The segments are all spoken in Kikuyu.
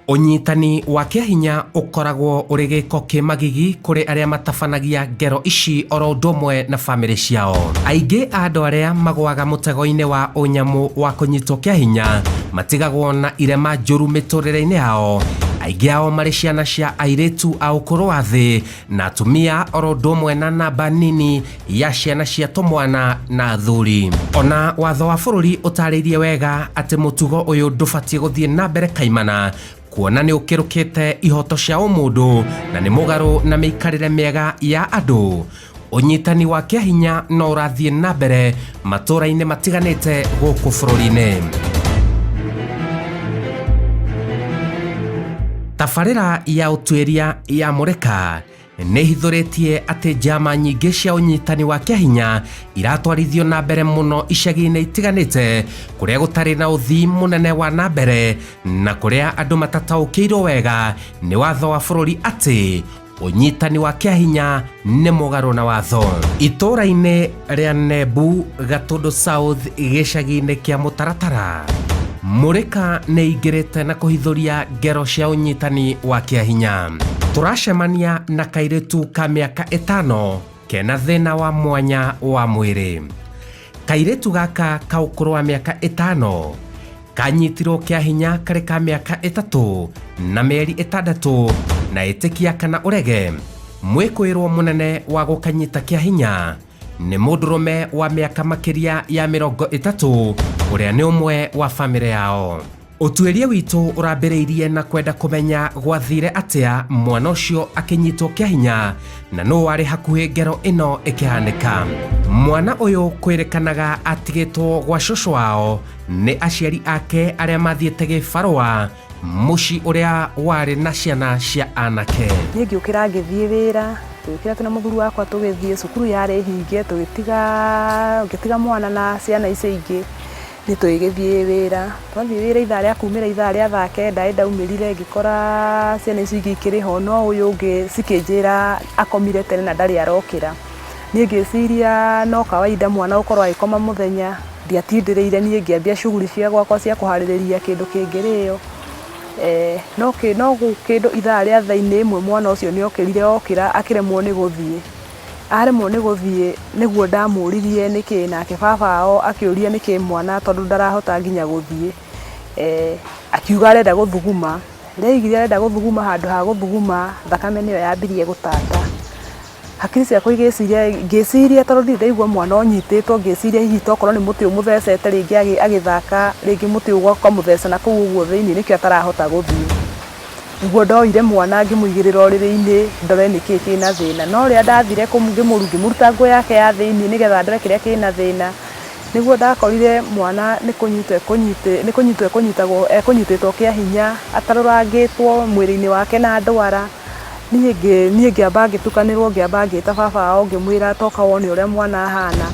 Ũnyitani wa kĩahinya ũkoragwo ũrĩ gĩko kĩ magigi kũrĩ arĩa matabanagia ngero ici oro ũndũ ũmwe na bamĩrĩ ciao. Aingĩ a andũ arĩa magũaga mũtego-inĩ wa ũnyamũ wa kũnyitwo kĩahinya matigagwo na irema njũru mĩtũrĩre-inĩ yao. Aingĩ ao marĩ ciana cia airĩtu a ũkũrũ wa thĩ na atumia oro ũndũ ũmwe na namba nini ya ciana cia tũmwana na athuri. Ona watho wa bũrũri ũtarĩirie wega atĩ mũtugo ũyũ ndũbatiĩ gũthiĩ na mbere kaimana kuona nĩ ũkĩrũkĩte ihoto cia ũmũndũ na nĩ mũgarũ na mĩikarĩre mĩega ya andũ. Ũnyitani wa kĩahinya no ũrathiĩ na mbere matũũra-inĩ matiganĩte gũkũ bũrũri-inĩ. Tabarĩra ya ũtuĩria ya Mũrĩka nĩ ĩhithũrĩtie atĩ njama nyingĩ cia ũnyitani wa kĩahinya iratwarithio na mbere mũno icagi-inĩ itiganĩte kũrĩa gũtarĩ na ũthii mũnene wa na mbere na kũrĩa andũ matataũkĩirwo wega nĩ watho wa bũrũri atĩ ũnyitani wa kĩahinya nĩ mũgarũ na watho. Itũũra-inĩ rĩa Nembu, Gatũndũ South, gĩcagi-inĩ kĩa Mũtaratara, Mũrĩka nĩ ĩingĩrĩte na kũhithũria ngero cia ũnyitani wa kĩahinya. Tũracemania na kairĩtu ka mĩaka ĩtano kena thĩna wa mwanya wa mwĩrĩ. Kairĩtu gaka ka ũkũrũ wa mĩaka ĩtano kanyitirwo kĩa hinya karĩ ka mĩaka ĩtatũ na mĩeri ĩtandatũ na ĩtĩkia kana ũrege mwĩkũĩrwo mũnene wa gũkanyita kĩa hinya nĩ mũndũrũme wa mĩaka makĩria ya mĩrongo ĩtatũ ũrĩa nĩ ũmwe wa bamĩrĩ yao. Ũtuĩria witũ ũrambĩrĩirie na kwenda kũmenya gwathire atĩa mwana ũcio akĩnyitwo kĩa hinya na nũ warĩ hakuhĩ ngero ĩno ĩkĩhanĩka. Mwana ũyũ kwĩrĩkanaga atigĩtwo gwa cũcũ wao nĩ aciari ake arĩa mathiĩte gĩbarũa mũciĩ ũrĩa warĩ na ciana cia anake. Niĩ ngĩũkĩra ngĩthiĩ wĩra, tũgĩũkĩra twĩna mũthuri wakwa tũgĩthiĩ, cukuru yarĩ hinge, tũgĩtiga ngĩtiga mwana na ciana icio ingĩ, niĩ tũgĩgĩthiĩ wĩra. Twathiĩ wĩra ithaa rĩa kumĩra ithaa rĩa thaa kenda ĩ ndaumĩrire ngĩkora ciana icio ingĩ ikĩrĩ ho no ũyũ ũngĩ cikĩnjĩra akomire tene na ndarĩ arokĩra. Niĩ ngĩciria no kawaida mwana gũkorwo agĩkoma mũthenya, ndiatindĩrĩire niĩ ngĩambia shughuli cia gwakwa cia kũharĩrĩria kĩndũ kĩngĩrĩo. No kĩndũ ithaa rĩa thaa-inĩ ĩmwe mwana ũcio nĩ okĩrire okĩra akĩremwo nĩ gũthiĩ. Aremwo nĩ gũthiĩ nĩguo ndamũririe nĩkĩ nake baba wao akĩũria nĩkĩ mwana tondũ ndarahota nginya gũthiĩ. Akiuga arenda gũthuguma, rĩrĩa aigire arenda gũthuguma handũ ha gũthuguma thakame nĩyo yambirie gũtata. Hakiri ciakwa igĩciria, ngĩciria tondũ ndirĩ ndaigua mwana ũnyitĩtwo, ngĩciria hihi tokorwo nĩ mũtĩ ũmũthecete rĩngĩ agĩthaka, rĩngĩ mũtĩ ũkamũtheca na kũu ũguo thĩiniĩ nĩkĩo atarahota gũthiĩ. Nĩguo ndoire mwana ngĩmũigĩrĩra ũrĩrĩ-inĩ ndore nĩkĩ kĩna thĩna. No rĩrĩa ndathire ngĩmũruta nguo yake ya thĩiniĩ nĩgetha ndore kĩrĩa kĩna thĩna, nĩguo ndakorire mwana nĩ kũnyitwo nĩ kũnyitwo ekũnyitagwo ekũnyitĩtwo kĩa hinya atarũrangĩtwo mwĩrĩ-inĩ wake na ndwara. Niĩ ngĩamba ngĩtukanĩrwo ngĩamba ngĩta baba wao ngĩmwĩra toka wone ũrĩa mwana ahana.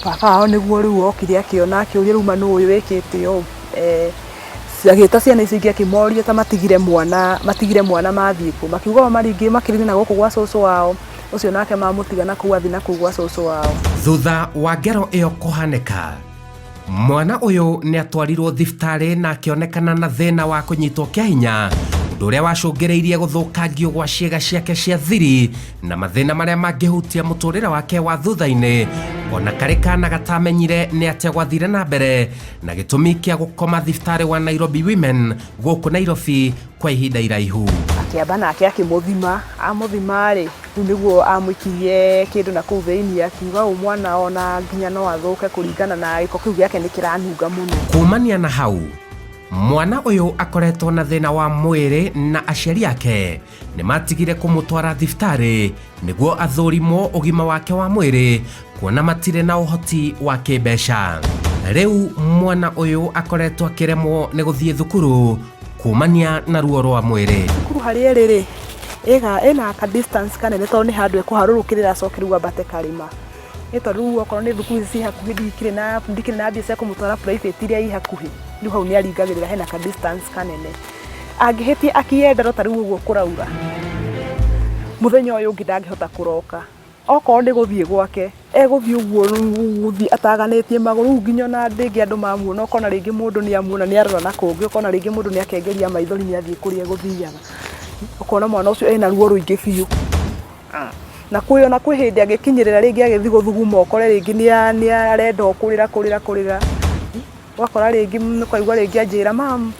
Baba wao nĩguo rĩu okire akĩona akĩũria rĩu ma nũ ũyũ wĩkĩte ũũ. Agĩta ciana icio ingĩ akĩmoria ta matigire mwana, matigire mwana mathiĩ kũ. Makiuga o maringĩ makĩrire na gũkũ gwa cũcũ wao, ũcio nake mamũtiga na kũu athiĩ na kũu gwa cũcũ wao. Thutha wa ngero ĩyo kũhanĩka, mwana ũyũ nĩ atwarirwo thibitarĩ na akĩonekana na thĩna wa kũnyitwo kĩa hinya, ũndũ ũrĩa wacũngĩrĩirie gũthũkangio gwa ciĩga ciake cia thiri na mathĩna marĩa mangĩhutia mũtũrĩre wake wa thutha-inĩ. Ona karĩ kana gatamenyire nĩ atĩa gwathire na mbere na gĩtũmi kĩa gũkoma thibitarĩ wa Nairobi Women gũkũ Nairobi kwa ihinda iraihu. Akĩamba nake akĩmũthima, amũthima-rĩ, rĩu nĩguo amũikirie kĩndũ na kũu thĩiniĩ akiuga ũyũ mwana ona nginya no athũke kũringana na gĩko kĩu gĩake nĩ kĩranunga mũno. Kumania na hau, mwana ũyũ akoretwo na thĩna wa mwĩrĩ na aciari ake nĩ matigire kũmũtwara thibitarĩ nĩguo athũrimwo ũgima wake wa mwĩrĩ kuona matirĩ na ũhoti wa kĩmbeca. Rĩu mwana ũyũ akoretwo akĩremwo nĩ gũthiĩ thukuru kumania na ruo rwa mwĩrĩ. Thukuru harĩa ĩrĩ rĩ, ĩna ka distance kanene tondũ nĩ handũ ĩkũharũrũkĩrĩra acoke rĩu ambate karĩma. Nĩ tondũ rĩu okorwo nĩ thukuru ici ciĩ hakuhĩ ndikĩrĩ na ndikĩrĩ na mbia cia kũmũtwara private iria i hakuhĩ, rĩu hau nĩ aringagĩrĩra hena ka distance kanene. Angĩhĩtia akĩenda no ta rĩu ũguo kũraura, mũthenya ũyũ ũngĩ ndangĩhota kũroka. Okorwo nĩ gũthiĩ gwake, egũthiĩ ũguo gũthiĩ ataganĩtie magũrũ, rĩu nginya ona rĩngĩ andũ mamuona ũkona rĩngĩ mũndũ nĩ amuona nĩ arora na kũngĩ, ũkona rĩngĩ mũndũ nĩ akengeria maithori nĩ athiĩ kũrĩa egũthiaga. Ũkona mwana ũcio ena ruo rũingĩ biũ. Na kwĩ ona kwĩ hĩndĩ angĩkinyĩrĩra rĩngĩ agĩthiĩ gũthuguma ũkore rĩngĩ nĩ arenda o kũrĩra kũrĩra kũrĩra. Ũgakora rĩngĩ ũkaigua rĩngĩ anjĩra mum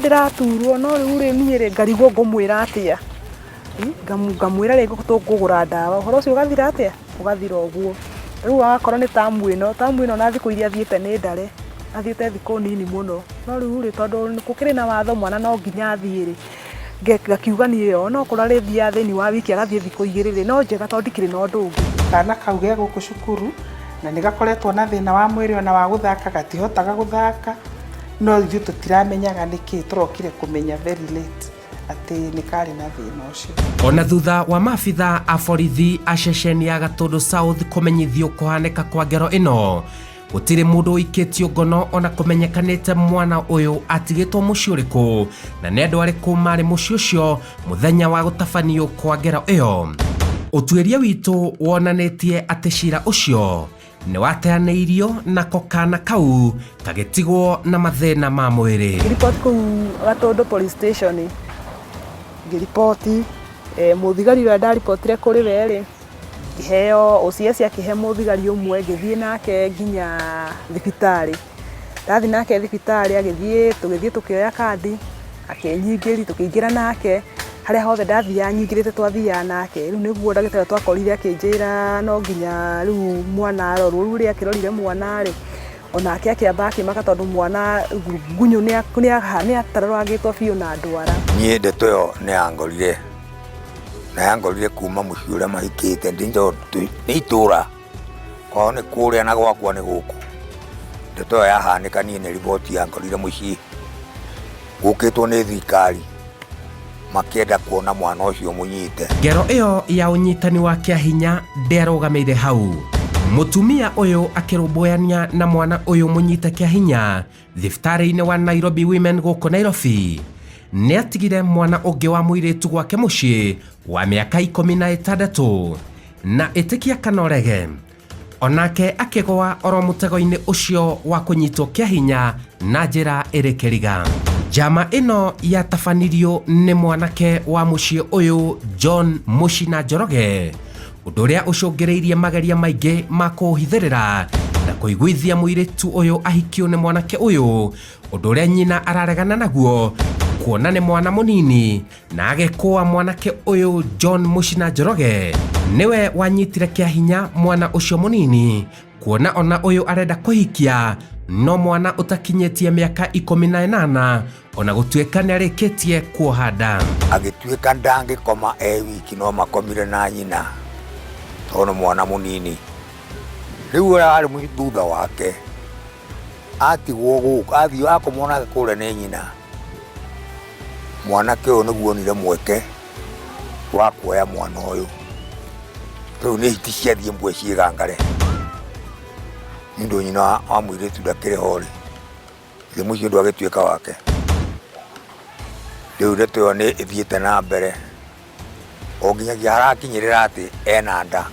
ndĩraturwo no rĩu rĩ niĩ rĩ ngarigwo ngũmwĩra atĩa. Ngamwĩra rĩngĩ tũkũgũra ndawa ũhoro ũcio ũgathira atĩa? Ũgathira ũguo. Rĩu agakorwo nĩ term ĩno, term ĩno ona thikũ iria athiĩte nĩ ndare, athiĩte thikũ nini mũno. No rĩu rĩ tondũ gũkĩrĩ na watho mwana no nginya athiĩ rĩ, ngakiuga niĩ onokorwo arĩthiaga thĩinĩ wa wiki agathiĩ thikũ igĩrĩ rĩ, no njega tondũ ndikĩrĩ na ũndũ ũngĩ. Kana kau ge gũkũ cukuru na nĩ gakoretwo na thĩna wa mwĩrĩ ona wa gũthaka gatihotaga gũthaka, no ithuĩ tũtiramenyaga nĩkĩ tũrokire kũmenya very late atĩ nĩ karĩ na thĩna ũcio. Ona thutha wa maabitha a borithi a ceceni ya Gatũndũ South kũmenyithio kũhanĩka kwa ngero ĩno, gũtirĩ mũndũ ũikĩtio ngono ona kũmenyekanĩte mwana ũyũ atigĩtwo mũciĩ ũrĩkũ na nĩ andũ arĩkũ marĩ mũciĩ ũcio mũthenya wa gũtabanio kwa ngero ĩyo. Ũtuĩria witũ wonanĩtie atĩ cira ũcio nĩ wateanĩirio nako kana kau gagĩtigwo na mathĩna ma mwĩrĩ. Ngĩriboti kũu Gatũndũ police station, ngĩriboti mũthigari ũrĩa ndaribotire kũrĩ we rĩ, ngĩheo OCS akĩhe mũthigari ũmwe ngĩthiĩ nake nginya thibitarĩ. Ndathiĩ nake thibitarĩ agĩthiĩ, tũgĩthiĩ tũkĩoya kandi, akĩnyingĩria, tũkĩingĩra nake, harĩa hothe ndathiaga nyingĩrĩte twathiaga nake. Rĩu nĩguo ndagĩtarĩ ũrĩa twakorire akĩnjĩra no nginya rĩu mwana arorwo. Rĩu rĩrĩa akĩrorire mwana rĩ, onake akĩamba akĩmaka tondũ mwana ngunyũ nĩ atararangĩtwo biũ na ndwara. Niĩ ndeto ĩyo nĩ yangorire na yangorire kuma mũciĩ ũrĩa mahikĩte nĩ itũra kwao nĩ kũrĩa na gwakwa nĩ gũkũ. Ndeto ĩyo yahanĩka niĩ nĩ riboti yankorire mũciĩ gũkĩtwo nĩ thirikari makĩenda kuona mwana ũcio mũnyite. Ngero ĩyo ya ũnyitani wa kĩahinya ndĩarũgamĩire hau. Mũtumia ũyũ akĩrũmbũyania na mwana ũyũ mũnyite kĩahinya thibitarĩ-inĩ wa Nairobi Women gũkũ Nairobi nĩ atigire mwana ũngĩ wa mũirĩtu gwake mũciĩ wa mĩaka 16 na ĩtĩkia kana ũrege onake akĩgũa oro mũtego-inĩ ũcio wa kũnyitwo kĩa hinya na njĩra ĩrĩ kĩriga. Njama ĩno yatabanirio nĩ mwanake wa mũciĩ ũyũ John Mũcina Njoroge, ũndũ ũrĩa ũcũngĩrĩirie mageria maingĩ ma kũũhithĩrĩra na kũiguithia mũirĩtu ũyũ ahikio nĩ mwanake ũyũ, ũndũ ũrĩa nyina araregana naguo kuona nĩ mwana mũnini na agĩkũa mwanake ũyũ John Mũcina Njoroge nĩwe wanyitire kĩa hinya mwana ũcio mũnini kuona ona ũyũ arenda kũhikia no mwana ũtakinyĩtie mĩaka 18 ona gũtuĩka nĩarĩkĩtie kuoha nda. Agĩtuĩka ndangĩkoma e wiki no makomire na nyina tondũ nĩ mwana mũnini. Rĩu ũrĩa warĩ thutha wake atigwo gũkũ athiĩ akomwo nake kũrĩa nĩ nyina, mwanake ũyũ nĩguo onire mweke wa kuoya mwana ũyũ. Rĩu nĩ hiti ciathiĩ mbwe ciĩgangare nĩ ũndũ nyina wa mũirĩtu ndakĩrĩ ho rĩ, githĩ mũciĩ ndwagĩtuĩka wake. Rĩu ndeto ĩyo nĩ ĩthiĩte na mbere o nginyagia harakinyĩrĩra atĩ ena nda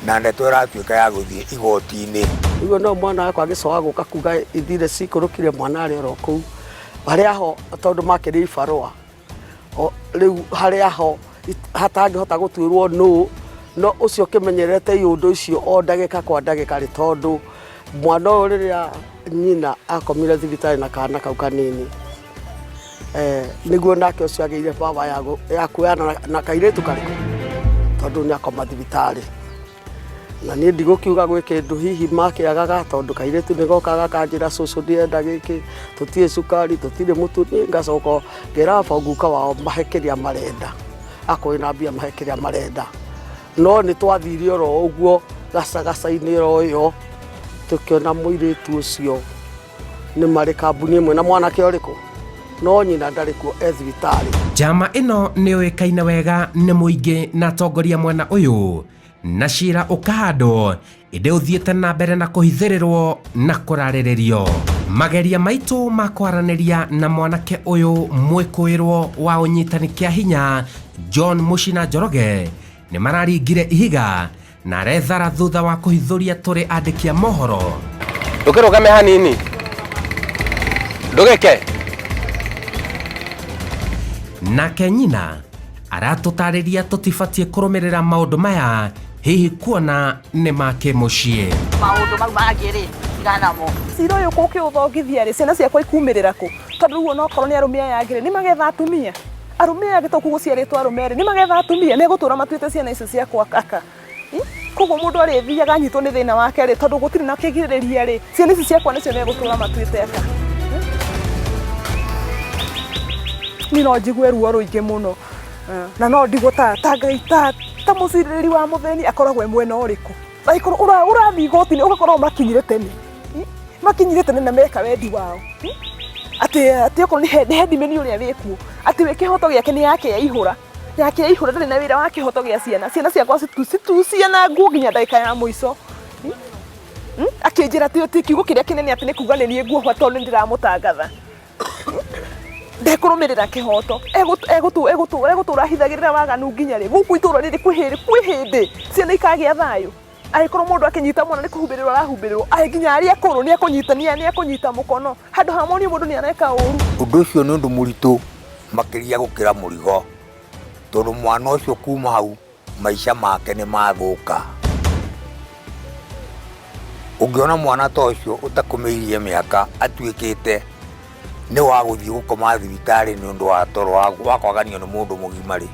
na ndeto ĩratuĩka ya gũthiĩ igoti-inĩ. Ũguo no mwana wakwa agĩcoka gũka kuga ithire cikũrũkire mwana arĩ oro kũu harĩa ho tondũ makĩrĩ ibarũa rĩu harĩa ho hatangĩhota gũtuĩrwo nũ no ũcio ũkĩmenyerete iũndũ icio o ndagĩka kwa ndagĩka rĩ tondũ mwana ũyũ rĩrĩa nyina akomire thibitarĩ na kana kau kanini nĩguo nake ũcio agĩire baba ya kuoyana na kairĩtu karĩkũ tondũ nĩ akoma thibitarĩ na niĩ ndigũkiuga gwĩ kĩndũ hihi makĩagaga tondũ kairĩtu nĩ gokaga gakanjĩra cũcũ ndĩrenda gĩkĩ tũtirĩ cukari tũtirĩ mũtu niĩ ngacoka ngera baba guka wao mahe kĩrĩa marenda akorwo na mbia mahe kĩrĩa marenda no nĩ twathire oro ũguo gacagaca-inĩ oro ĩyo tũkĩona mũirĩtu ũcio nĩ marĩ kambuni ĩmwe na mwanake ũrĩkũ no nyina ndarĩ kuo e thibitarĩ. Njama ĩno nĩ yũĩkaine wega nĩ mũingĩ na atongoria mwena ũyũ na cira ũkahandwo ĩndĩ ũthiĩte na mbere na kũhithĩrĩrwo na kũrarĩrĩrio. Mageria maitũ ma kwaranĩria na mwanake ũyũ mwĩkũĩrwo wa ũnyitani kĩa hinya John Mũcina Njoroge. nĩ mararingire ihiga na arethara thutha wa kũhithũria tũrĩ andĩki a mohoro. Ndũkĩrũgame hanini ndũgĩke. Nake nyina aratũtarĩria tũtibatiĩ kũrũmĩrĩra maũndũ maya hihi kuona nĩ ma kĩmũciĩ. Maũndũ mau mangĩ rĩ, tigana namo. Cira ũyũ kũkĩũthongithia rĩ, ciana ciakwa ikumĩrĩra kũ? Tondũ rĩu ona okorwo nĩ arũme aya angĩ rĩ, nĩ magetha atumia? Arũme aya angĩ to gũciarĩtwo arũme rĩ, nĩ magetha atumia? Megũtũra matuĩte ciana icio ciakwa aka? Koguo mũndũ arĩthiaga anyitwo nĩ thĩna wake rĩ, tondũ gũtirĩ na kĩgirĩrĩria rĩ, ciana ici ciakwa nĩcio megũtũra matuĩte aka. Niĩ no njigue ruo rũingĩ mũno na no ndigwo ta ta Ngai ta ta mũcirĩrĩri wa mũthĩni akoragwo e mwena ũrĩkũ. Angĩkorwo ũrathiĩ igoti-inĩ ũgakorwo makinyire tene, makinyire tene na meka wendi wao. Atĩ atĩ okorwo nĩ headman ũrĩa wĩkuo, atĩ we kĩhoto gĩake nĩ yake yaihũra. Yake yaihũra ndarĩ na wĩra wa kĩhoto gĩa ciana. Ciana ciakwa citucia na nguo nginya ndagĩka ya mũico. Akĩnjĩra atĩ kiugo kĩrĩa kĩnene atĩ nĩ kuga nĩ niĩ nguohwo tondũ nĩ ndĩramũtangatha. Ndekũrũmĩrĩra kĩhoto. Egũtũra ahithagĩrĩra waganu nginya rĩ? Gũkũ itũra rĩrĩ kwĩ hĩndĩ ciana ikagĩa thayũ? Angĩkorwo mũndũ akĩnyita mwana nĩ kũhumbĩrĩrwo arahumbĩrĩrwo, aĩ nginya arĩa akũrũ nĩ ekũnyita nĩ ekũnyita mũkono handũ ha monio mũndũ nĩ areka ũru. Ũndũ ũcio nĩ ũndũ mũritũ makĩria gũkĩra mũrigo, tondũ mwana ũcio kuma hau maica make nĩ mathũka. Ũngĩona mwana ta ũcio ũtakũmĩirie mĩaka atuĩkĩte nĩ wa gũthiĩ gũkoma thibitarĩ nĩ ũndũ wa toro wa kwaganio nĩ mũndũ mũgima rĩ,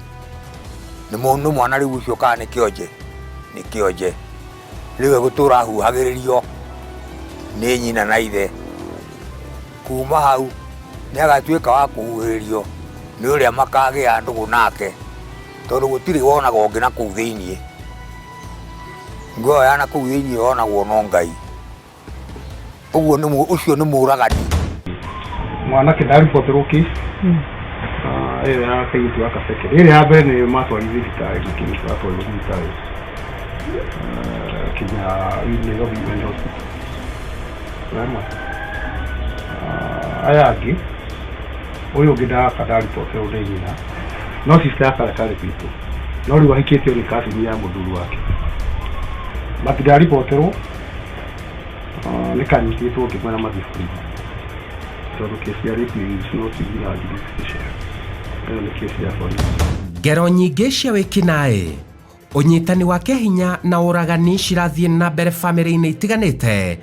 nĩ mwana rĩu ũcio kana nĩ kĩonje? Nĩ kĩonje. Rĩu egũtũra ahuhagĩrĩrio nĩ nyina na ithe. Kuma hau nĩ agatuĩka wa kũhuhĩrĩrio nĩ ũrĩa makagĩa ndũgũ nake, tondũ gũtirĩ wonaga ũngĩ na kũu thĩiniĩ. Ngo ĩyo ya na kũu thĩiniĩ yonagwo no Ngai. Ũguo nĩ ũcio nĩ mũragani. Mwanake ndariboterwo case ĩyo ya kairĩtu ga Kabeke. Ĩrĩa ya mbere nĩ matwarire thibitarĩ na kĩndũ atwarirwo thibitarĩ kinya Nairobi Mental Hospital. Wema. Aya angĩ ũyũ ũngĩ ndaka ndariboterwo nĩ nyina no sister yake karĩ gwitũ no rĩu ahikĩtio nĩ cousin ya mũthuri wake but ndariboterwo nĩ kanyitĩtwo ngĩmwĩra mathiĩ borithi tondũ kesi ya rape is not in our jurisdiction ĩyo nĩ kesi ya borithi. Ngero nyingĩ cia wĩkinaĩ, ũnyitani wa kĩahinya na ũragani cirathiĩ na mbere bamĩrĩ-inĩ itiganĩte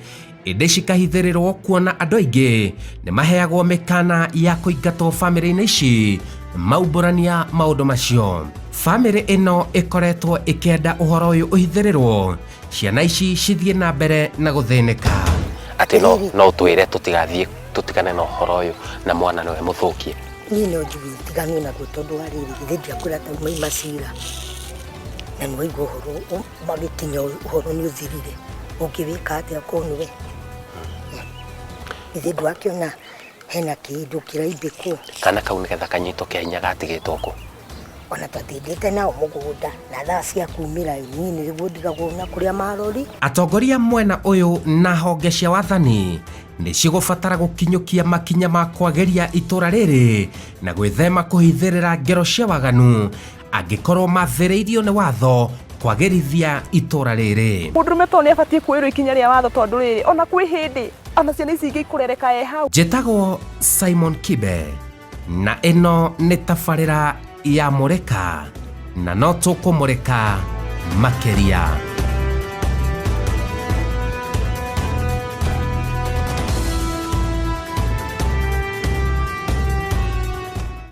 ĩndĩ cikahithĩrĩrwo kuona andũ aingĩ nĩ maheagwo mĩkana ya kũingatwo bamĩrĩ-inĩ ici maumbũrania maũndũ macio. Bamĩrĩ ĩno ĩkoretwo ĩkĩenda ũhoro ũyũ ũhithĩrĩrwo ciana ici cithiĩ na mbere na gũthĩnĩka. Atĩ no no ũtwĩre tũtigathiĩ tũtigane na ũhoro ũyũ na mwana nĩwe mũthũkie. Niĩ no njuge itiganwo naguo tondũ wa rĩrĩ, githĩ ndiakwĩra ta maima cira na nĩ waigua ũhoro magĩkinya ũhoro nĩ ũthirire, ũngĩwĩka atĩa korwo nĩwe? Githĩ ndwakĩona hena kĩndũ kĩraimbĩkwo? Kana kau nĩgetha kanyitwo kĩa hinya gatigĩtwo kũ? Ona twatindĩte nao mũgũnda na thaa cia kumĩra niĩ nĩguo ndigagwo na kũrĩa marori. Atongoria mwena ũyũ na honge cia wathani nĩ cigũbatara gũkinyũkia makinya ma kwagĩria itũra rĩrĩ na gwĩthema kũhithĩrĩra ngero cia waganu angĩkorwo mathĩrĩirio nĩ watho kwagĩrithia itũra rĩrĩ. Mũndũrũme to nĩ abatiĩ kuoerwo ikinya rĩa watho tondũ rĩrĩ ona kwĩ hĩndĩ ona ciana ici ingĩ ikũrereka e hau. Njĩtagwo Simon Kibe na ĩno nĩ tabarĩra ya Mũrĩka na no tũkũmũrĩka makĩria.